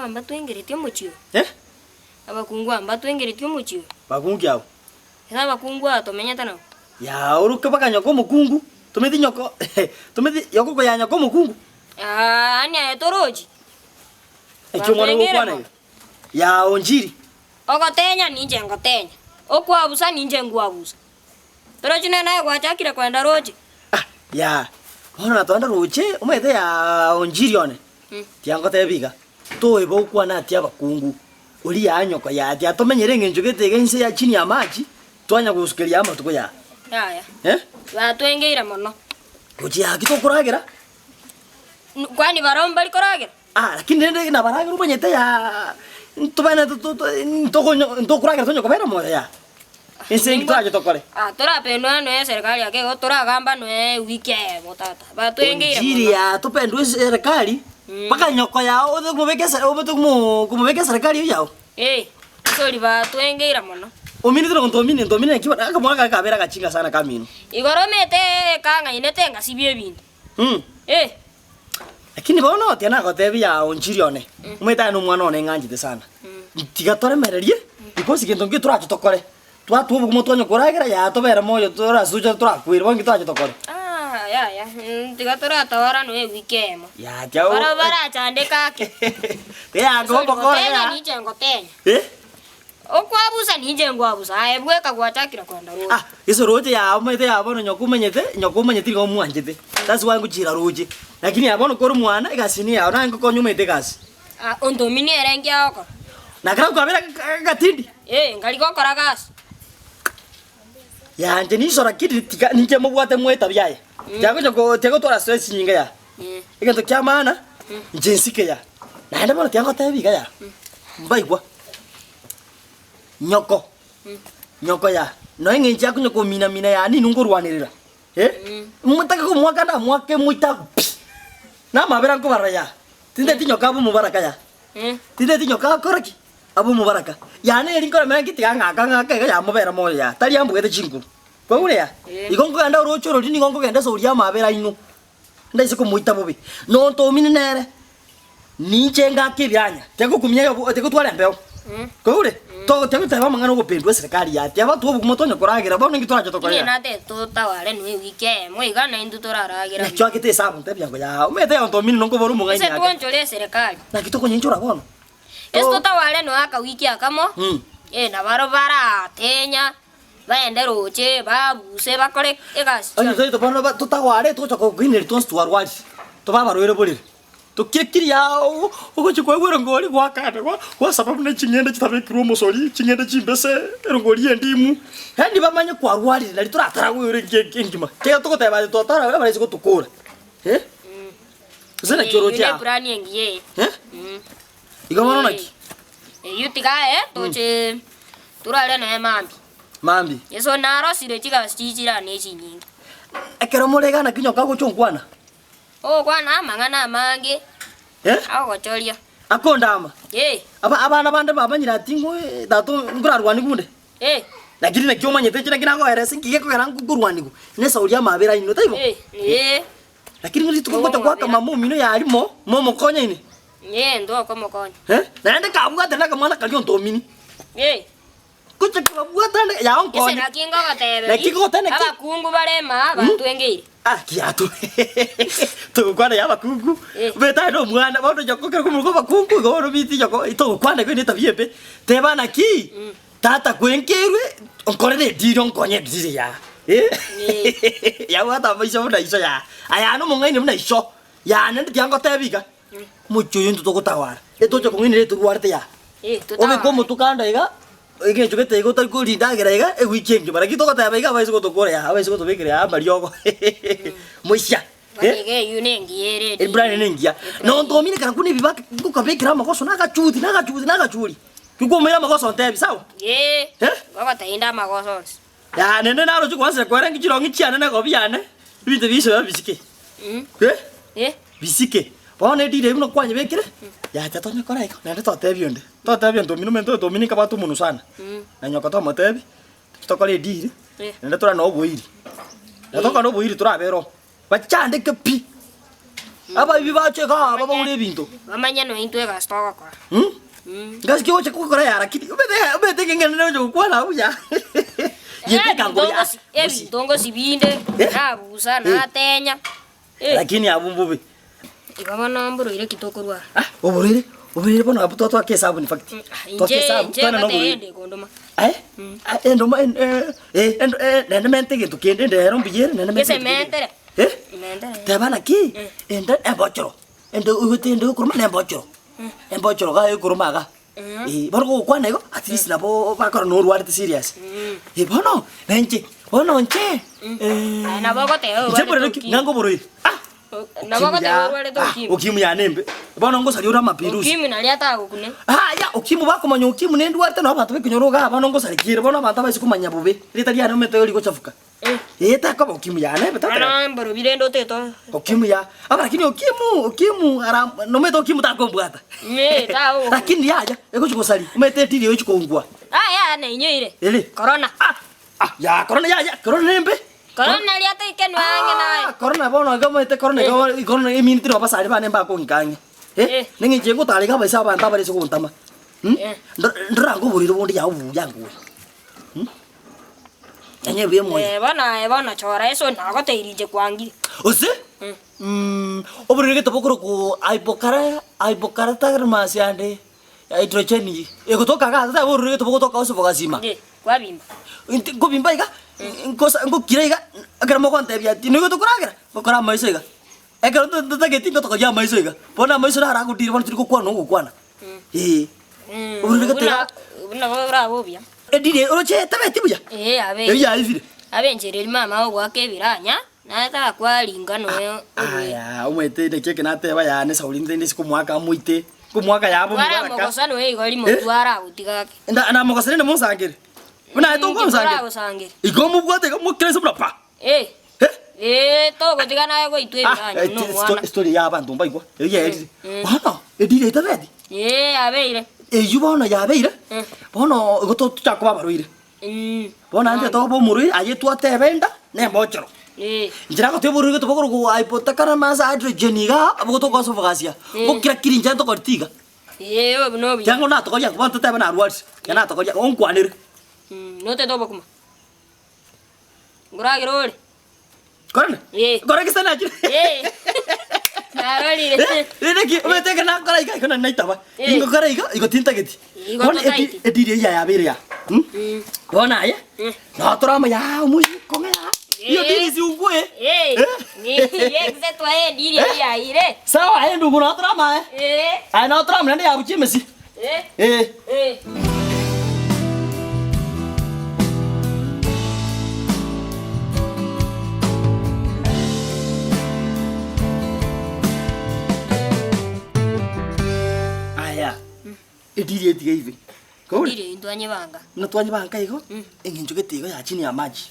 aba mbatwengeretie omochie oyo. Eh? Abakungu aba mbatwengeretie omochie oyo. Bakungu ki abwo? Ase abakungu aba tomenyete nabwo. Yaa oroke mpaka nyoko omokungu, tometi nyoko tometi yokoko ya nyoko omokungu. Aa yaani aye torochi? Ekio omwana Batwengere ogokwana mono. iga. Yaa onchiri. Ogotenya ninche ngotenya, okwabusa ninche nkwabusa. Torochi nere naye gwachakire kwenda roche. Ah yaa, bono natwende roche, omanyete yaa onchiri one, tiga ngotebi iga, toeba okwane ati abakungu, oria yaa nyoko yaa tiga tomenyere eng'encho gete iga inse ya chini ya amache, twanya gosukeria amatuko yaa. Yaya, Eh? batwengeire mono. Roche yaa ki tokoragera? Kwani barabwo mbari koragera? Ah, lakini rende nabaragera omanyete yaa ntobaenete to- to- ntokonyo ntokoragera tonya kobera moyo yaa. Ense enki torache tokore? Ah, torapenwa noe eserikari ake igo toragamba noe ewiki eyemo tata. Batwengeire Onchiri mono. yaa topendwe eserikari mpaka nyoko yao othe komobeka ese obete komo komobeka eserikari eywo yao. Eh, sorry batwengeire mono. Ominete na gontomini ntomini naki bono akamwana kare kabere agachinga sana kamino. Igoro omete kang'ainete ngasibia ebinto. Mh. Eh. Lakini bono tiga nagotebia yaa onchiri one, omanyete aye nomwana one ng'anchete sana. Tiga toremererie, because gento nkio torache tokore, twatwa obogima twanye koragera yaa tobere moyo torasuche torakwere, bono nki torache tokore? Ah, yaya, mm, tiga toratawara noe ewiki eyemo. Yaa tiga o- Barabwo barachandeke ake. Tiga yaa Sorry, kobokora gotenya yaa. ninche ngotenya. Eh? Okwabusa ninche nkwabusa, aye bweka gwachakire kogenda roche. Ah, gese roche yaa omanyete yaa bono nyoko omanyete, nyoko omanyete nigo omwanchete. That's why ngochiira roche. Lakini yaa bono kore omwana, egasi niyo yao, naye ngokonya omanyete egasi. Ah, ontomi nere nki agokora? Na ekero kwabera agatindi. Eh, nkari gokora gasi. Yaa inche niso lakini tiga ninche mobwate mwe etabia aye. Tiga gocha ko tiga gotwara stress chinyinga yaa. Egento kia maana, inche nsike yaa. Naende bono tiga ngotebi iga yaa, mbaigwa. Nyoko, nyoko yaa, nonya eng'encho yakonya komina mina yaa ninwe nkorwanerera, eh, motake komoaka ndamoake moite agwo pi, na amabera nkobarora yaa, tinteti nyoka abe omobaraka yaa, tinteti nyoka akore ki? Abe omobaraka. Yaa neri nkoremera nki tiga ng'aka ng'ake iga yamobera moyo yaa, tari ambugete chinguru. Kwaigure yaa? Igo nkogenda oroche ororia nigo nkogenda ase oria amabera aino, ndaise komoita bobe. Nonto omino nere. Ninche ngake ebianya, tiagokumia yobo, tigotwara embeo. Kwaigure? To tiagoteba amang'ana ogopendwa eserekari ya tiaba twobogima tonya koragera bono inki torache tokore Inye iga? nate totaware noe ewiki eyemo iga na intwe toraragera Naki oakete esabu ntebia ngo yaa omanyete egento omino nkobora omong'aini Ase ake. twanchore eserekari. Naki tokonyenchora bono? Ase To totaware noe akawiki akamo, Mm. eh, nabaro baratenya, baende roche, babuse, bakore egasi Onye chionsi. toito bono ba totaware togocha kogineri twonsi twarwarire, tobe abarwaire borere. Tokiekiri ao ogochia koegwa erongori gwakana gwa gwasaba buna ching'ende chitabekirwe omosori, ching'ende chimbese, erongori y'endimu, yaani bamanye kwarwarire nari toratara ere enki engima. Ekiagera togoteba aye twatara abarisia gotokora eh, gose naki Eyio oroche ne aa eplan engiya eye. eh, igo bono naki? Eyio tiga aye toche torare naye mambia. Mambia. Yeso narosire chigasi chichirane echinyinge. Ekero more iga naki nyoka agocha onkwana? Ogokwana amang'ana amange Eh? agogochoria. Akondama. Eh. Aba abana bande bamanyire ati ng'o tata nkorarwanigwe onde. Eh. Lakini naki omanyete inche naki nagoeresa inki gekogera nkorwanigwe, nesauri y'amabera aino, taibo? Eh, eh. Lakini ng'o rituko ngocha goaka mama omino yarimo, momokonye ine. Eh, ntokomokonya. Eh? Naende kabwate nakamwana karia ontomini. Eh. Gocha kobabwata ande yao Ase nkonye. naki ngogoteberia, Naki ngogotebia naki? abakungu bare maa batwengeire. Ah, kiato. Togokwana ya abakungu. Eh. Beta aye nomwana, bono nyoko ekero komoroka abakungu igo bono biti nyoko togokwana igo ne etabia embe. Teba naki, tata kwenkeirwe, nkorere ediri onkonye ediri yaa. Eh. Yabwata amaiso buna iso yaa. Aya nomong'aini buna iso. Yaa naende tiga ngotebie iga, omochie oyo intwe togotawara, etoche kong'ainera etorwarete yaa. Eh, Obeke totaware. omotwe kando iga, egechwe gete iga otari korinda agera iga, ewiki engima. Lakini togoteba iga abaise gotokora yaa, abaise gotobekera yaa amariogo moisia Bono eh. iga eyio nengiya ere edini. Ebrani nengiya. Nonto omine kara buna ebibaki ngokabekera amagoso na agachuti na agachuti na agachuri. Kikwamoira amagoso ontebi sawa? Eh, Eh? ngogotebi amagoso onsi. Yaa naende naroche kwansa kwerenge chirong'i chiane na egobi yane, ebinto biisoe bisike. Eh? Eh? Bisike. Bono edira eyio buna kwanyebekire, yacha tonya kora igo, naende totebia onde. Totebia onto omino omanyete onto omino nkabwate omonwe sana. Na nyoka tomotebi, tokore ediri, Eh. naende tore na oboiri. Na tokore na oboiri torabere oo, bachandeke pi. Abaibi bache igaa aba baure ebinto. Bamanye nonya intwe egasi togokora. Mm? Ngasi ki ogocha gokora ya lakini omanyete omanyete ng'a eng'ana ogocha gokwana buya. Yete ekango ya Ebinto ngosi binde, Eh? nabusa, Eh. natenya. Eh. Lakini abwo mbobe. Igo bono mborwaire ki tokorwara? Ah, oborwaire, oborwaire bono abwo twatwaka esabu in fact. Twaka Inche esabu, inche twana na ngate oborwaire. ende kondoma. Aye? Ah, endoma en- eh, eh, endo eh, naende mente egento kende, ende ero mbuya ere, naende mente Gese egento kende. mentere. Eh? Mentere. Teba naki, ende embochoro, ende oigwete ende ekoroma na embochoro, embochoro iga ekoroma iga. Eh, bono gogokwana igo, at least nabo bakora norwarete serious. Eh bono, na inche, bono inche, Aye nabo ogoteba inche orwarete mborere ki, ukimwi. ng'a nkoborwaire, ah! Nabo Ukimwi ogoteba ya, orwarete ah, ukimwi. ukimwi yane embe, bono ngosaria ore amapirusi. Ukimwi naria atagokune. Yaya, ukimwi bakomanya ukimwi nendwarete nabo abanto bekenyoro igaa bono ngosaria bono abanto abaise komanya bobe, erieta riane omanyete rigochafuka. Eh, takoba ukimwi yane ebe tateba. Bono mborobio rende otete Ukimwi ya, aba lakini ukimwi, ukimwi ara nomanyete ukimwi takombwata. Eh, tagogo- Lakini yaya, egochi gosaria, omanyete etiri egochi kongua. Yaya nainyoire. Ere? Corona. Ah, ah, ya corona yaya, corona nembe. Corona naria toikenwa ang'e naye. Ah, corona bono iga omanyete corona iga corona eminto na abasani bane mbakong'ika ang'e. Eh, Eh. neng'encho engotara iga abaisa abanto abare ase gontama. Eh. Ndorange oborwaire bonde yao buya ngoe. Onye buya moyo. Eh, bono aye bono chora esoni nagoteirie inche kwangire. Ose? Mm, oborwaire gete bokorokwa hypokara hypokaratagrmas ande hydrogenic egotoka iga ase oborwaire gete bogotoka ase bogasima. Inche kwabimba. Inti nkobimba iga, nkosa ngokira iga, ekero mogontebia ati nigo tokoragera, ngokora amaiso iga. Ekero ntatageti ngotokoria amaiso iga, bono amaiso naro agodira bono tiri gokwana ogokwana. Ee. Oborwaire gete Buna iga. buna borabe obuya. Edini oroche etabeti buya? Ee abe. Eyio yaibire. Abe enchera eria mama ogoaka ebiranya, naye takwaringa noe oboe. Aya, omanyete naki eke nateba yane Sauli nte ndise komoaka amoite, nkomoaka yaba Twara omobaraka. mogosa noe igo rimo Eh? twaragotiga ake. Nda namogosa rende monsangere. Buna aye tokonsangera. Twaragosangera. Igo omobwate iga mokire inse buna pa. Eh. Eh? Eh, togotiga naye goitwa Ah, ebiranya eh, buna ti- omwana. story ya abanto mbaigwa, eyio yaerire. Bono, edini etabeti. Ee, abeire. Eyio bono yabeire, bono igo tochaka koba abarwaire. Bono naende toba omorwaire aye twateba enda na embochoro. Ee. Inche nagoteba oborwaire gete bokorokwa hypothalamus hydrogen igaa, abwo togosoa bogasia. Bokira kiri inche ntokoreti iga. Ee, obo nobuya. Kiang'o natokoria bono totebe narwarire, ekero natokoria onkwanere. Notete obokima. Nkoragera ore? Korende? Eh. Kore gese nachire. Eh. Narorire. Eh, rende ki omanyete ekero nakora iga igo nari naitaba. Eh. Ingokora iga igo tintageti. Igo Bono totaeti. ediri eyia yabeire ya. Mm? Bono aye, Mm. notore amo yaa omoisiko ng'a yaa. Iyo Eh. diri siungwe. Eh. Eh. Ye twaye ediri eyio yaire. Sawa aye ndugu notore amo aye. Eh. Aye notore amo naende yabuchia emesi. Eh. Eh. Eh. Aya, ediri etiga ibe. Kore? Ediri eyio ntwanyebanga. Buna twanyebanga igo, eng'encho gete igo ya chini ya maji.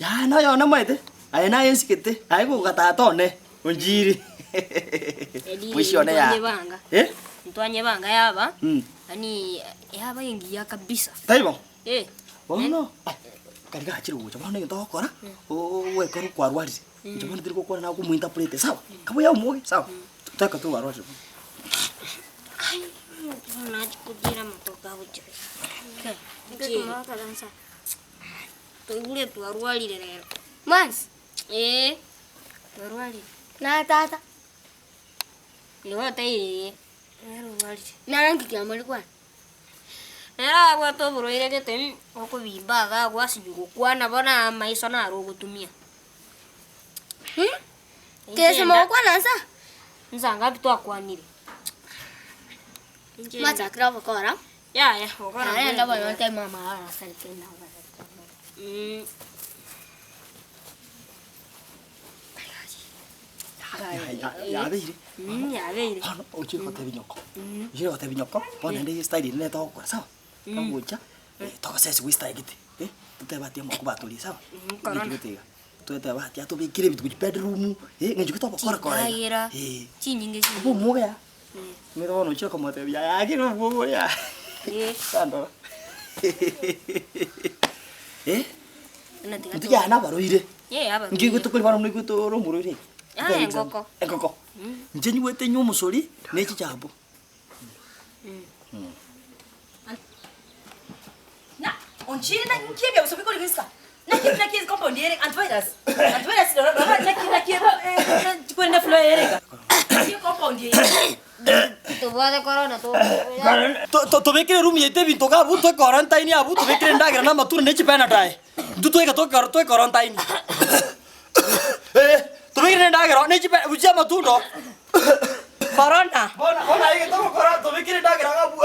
Yaani noyo omoete, aye naye nsigete, aye goka tata one, onchiri. Ediri Mwisho one ya. ntwanyebanga. Eh? Ntwanyebanga yaba, Mm. yaani yaba engiya kabisa. Taibo? Eh. Bono, ai, kari gachire gocha bono egento ogokora, ogwekora okwarwarire. Inche bono tiri gokwana naye okomointerprete sawa? Kabuya omoge, sawa? Toka twarwarire bono. Ai, nachia kotiira amatoke agochia. Toigure twarwarire rero. Mwansi. Ee, twarwarire. Na tata. Nigo oteire ee, nere orwarire. Nere nki kiamori kwane? Nere abwate oborwaire gete okobimba iga agwasinywa gokwana bono amaiso naro ogotumia. Kese mogokwana nsa? Nsa ngapi twakwanire? Mwachakire obokora? Yaya, gokora Nare mbuya ndabona tore. onte mama arasarete ndabona. Yabeire. Yabeire. Bono ochire gotebia nyoko. Ochire gotebia nyoko, bono naende estyle ere nere togokora sawa? Togocha, togosesi gwe style gete, eh, totebe ati amakuba atorie sawa? Korona. Gete iga. Tweteba ati atobekere ebinto gochia bedroom, eh, ng'encho ki togokora kora iga. Chindagera, Eh. chinyinge Obe chinyinge. omwoge yaa. Omanyete bono ochire komotebia yaya gaki na omwogo oria. Tandora. Eh, Buna tiga intwe yaya nabarwaire. Eh, abarwaire. Nki tokori bono buna intwe tore omorwaire iga. Ah, engoko. Engoko. Inche nyigwete nywe omosori ne chichambo. Na onchire na nki ebiabuso bikori goisika? Naki naki ase compound ere antivirus? Antivirus rora rora naki naki kwerende floor ere iga. Naki compound eye. Tobwate corona to. Tobekere eroom yaito ebinto iga abwo toe quarantine abwo tobekere endagera na amatunda ne chipenado aye. Intwe twaika tokoro toe quarantine. Tobekere na endagera ne chipe buchia amatunda oo. Corona. Bono bono aye egento ogokora tobekere endagera iga abwo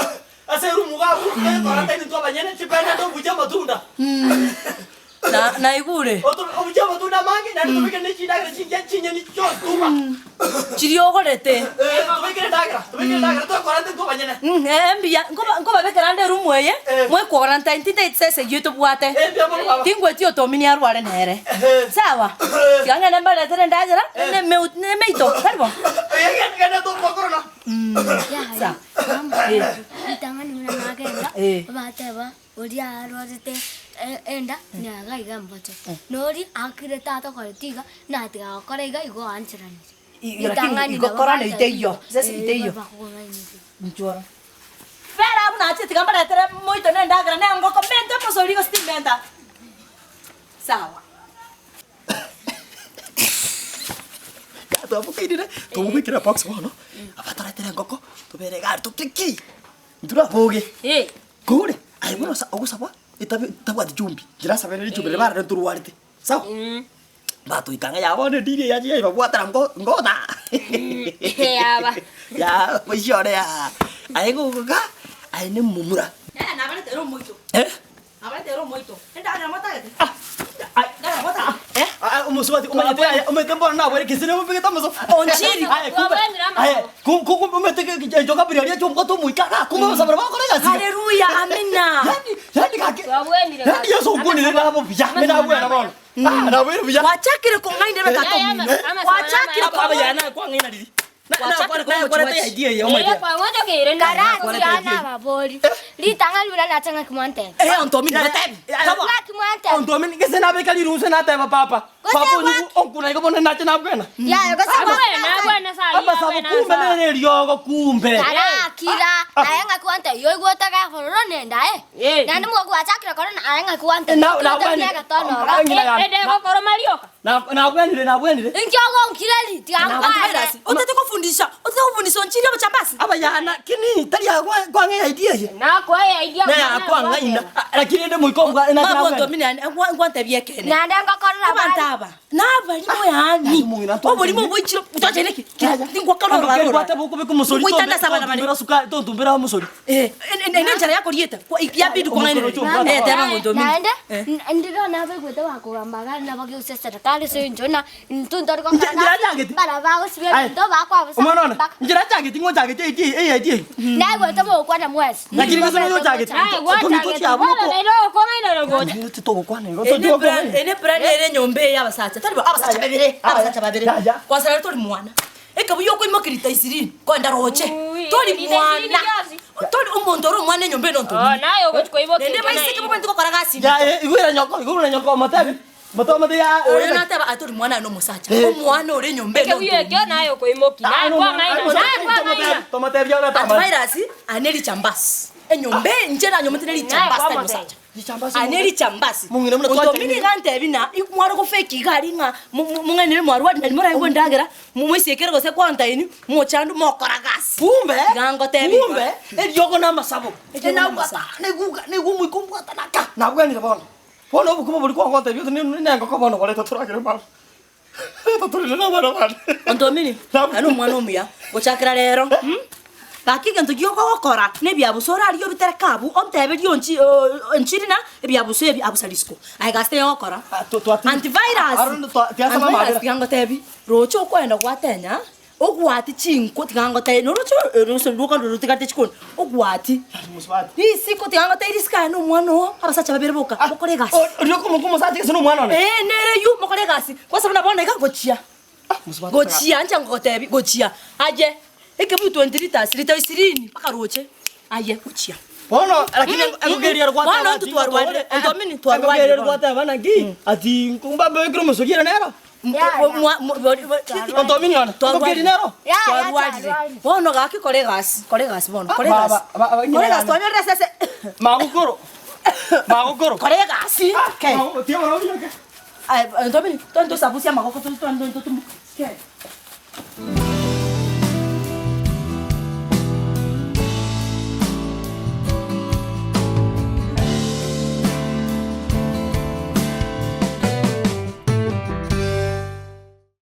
ase eroom iga abwo toe quarantine intwe abanyene chipenado buchia amatunda. Na naigure. Otobe obuchie amatunda amange naende tobekere ne chindagera chingiya chinyeni chionsi tuma. Chiria ogorete. Eh, tobekere endagera, tobekere endagera toekorante intwe abanyene. Eh, mbuya, nkoba nkobabekera ande eroom eye, Eh. mwequarantine tintageti sese eyio tobwate. Eh, mbuya mono baba. Tingweti otomini arware nere. Ehe. Sawa? Tiga ng'ende mbaretere endagera, ne ne emeito, tari bo? Eh, genda genda tokorona. Sawa. Mama, Eh. ritang'ani buna nagenda, Eh. bateba Oria arwarete enda niaga iga emboche, na oria akire tatokoreti iga, natiga gokora iga igo oancheranire. Lakini igo korana iteiyo, sese iteiyo. Inchuo. Bera abwo nachete tiga mbaretere moito na endagera na engoko, mente omosori gose timenta. Sawa. Twabokairire, tobobekera box bono, abatoretere engoko, tobere iga aria tokire ki, intwe naboge. Kore, aye bono ase ogosaba etabe etabwati chumbi, inche nasabere richumbi riria barare ntorwarete, sawa? Batoika ng'a yaba bono edini eye yacha yababwatera ngo ngota Yaba. yaa moisho one yaa, aye gogoka, aye na omomura. Nere nabaretere omoito. Eh. Nabaretere omoito. Endagera motagete? Ah, Endagera motagete? Eh? Ah, omosubati omanyete aye omanyete mbono nabwere kese nobegete amaso. Onchiri. Aye kumbe Twabwenire amaso. aye ku- ku- kumbe omanyete ke- ke- enchoka biri aria chombote omoika iga kumbe abasabara bagokora egasi iga. Haleluya, amina. Yani yani gaki Twabwenire yani Yeso okwanire nabo buya me nabwene bono. Ah nabwene buya. Gwachakire kong'ainera tata Eh, omino. ama- Gwachakire ama- Aba kong'ainera. yana kwang'aina riri. Gwachakire komochia Karasi nababori, ritang'ani buna nache ng'aki mwantebia. Eh, ontomini batebi. Taba. Ng'aki mwantebia. Ontomini gese nabeka riruse nateba papa. Gose Papa gwa- onyigu onkuna igo bono nache nabwena. Yaya gose Amasabo kumbe nere eriogo kumbe. Karakira, aye ng'aki gwantebia, oigwete gefororo nende aye. Naende mogwachakire korona aye ng'aki gwantebia, Na- okirete nabwenire. buna egetono iga. Ah, ng'ina yane. Na- Nabwenire nabwenire. Inki ogonkireri? Tiga nkwane. Antivirus. Otete kofundisha, otete kofundisha onchiri obochambasi. Abayana kini tari agwa kwang'ea idea eye. Na kwang'aina. Lakini ende moika omwa na Mama ontomini ane ngwantebia ekeene. Naende ngokorera Abanto bare. aba nabarimo yaani Omong'ina ntwanchire. oborimo oboichire twanchaine ki? Tingwakana orwaro oro. Bwate bokobeka omosori Goitana ase abana bare. tontumbera sukari tontumbera omosori. Eh, ene enchera yakoriete yabidi kong'ainereria. Eh, teba ng'a ontomini. Naende Eh. ndire nabaigwete bakogamba iga nabageusia eserekari ase eng'encho ng'a intwe ntori Nche- gokora nchera gasi, chageti. bara bagosibia Aye. ebinto bakwabusa Omwana one, mpaka. nchera chageti ng'o chageti eye eye eye eye. Naigwete mogokwana mwensi. Lakini gose noyo chageti. Togokwana igo Ene plan, ene plan ere enyomba eye y'abasacha, tari bo abasacha babere, abasacha babere. Ya, ya. Kwasarare tori mwana. Ekebuya okoimokia rita isirini, koenda roche. Tori mwana. Tori omonto ore omwana enyomba eye nontomini. Naende baiseke babwenerete gokora gasi Ya, eh, igwera nyoko, igwera nyoko omotebi. Moto omote ya. Oyo nateba aye tori mwana aye nomosacha. Omwana ore enyomba eye nontomini. Tomotebi ore tamani. Antivirus, aye ne richambasi. Enyomba eye inche nanyomete ne richambasi tari mosacha. Aya ne richambasi. Mong'ina buna Onto twanchire mini iga ntebi ng'a mware gofeki iga aria ng'a mong'ainere mwarwari nari moraigwe endagera, moisiekere gose quarantine, mochandwe mokora gasi. Kumbe, Iga ngotebi igo. kumbe, eriogo na amasabo. Eriogo na amasabo. Naigwa, naigwa omoika ombwata naka. Nabwenire bono. Bono obokima boria kwagontebia oti ne engoko bono boreta toragere mama. Reta torire na abana bane. Onto mini, aye nomwana omuya, gochakera rero, gaki egento giokogokora na ebiabuso orarigie obitereke abwo, onteberie onchi enchiri na ebiabuso ebi abusa risiko. Aye gasi teiyo ogokora. Ah, twa- twa- Antivirus, Arono twa- tiasaba antivirus amabera. tiga ngotebi, roche okoenda gwatenya, ogwati chinko tiga ngotebi, noroche orose rwoka rotigarete chikoni, ogwati. Mosubati. Risiko tiga ngotebi risiko aye na omwana oo, abasacha babere boka, mokore egasi. Oria okomoka omosacha gese na omwana one. Ee, nere eywo, mokore egasi, kwansa buna bono iga gochia. Gochia, inche ngogotebi, gochia. Aye, ekebuyu 20 litres, lita isirini, mpaka roche, aye gochia. Bono, lakini engokeria ere gwateba Bono intwe twarwarire, ati- Antomini, twarwarire engokeria ere bono. gwateba naki, ati mbabekire omosori ere nero. Ontomini one, ngokeri nero. Twarwarire. Bono gaki kora egasi, kora egasi bono, kora egasi. Baba, ba- ba- Kora egasi, twanyorire esese. Magokoro. Magokoro. Kora egasi. Ke. Mago- tiga barabwo ke. Aye, Ntomini, twende tosabusie amagoko, twende twende totumoke. Ke.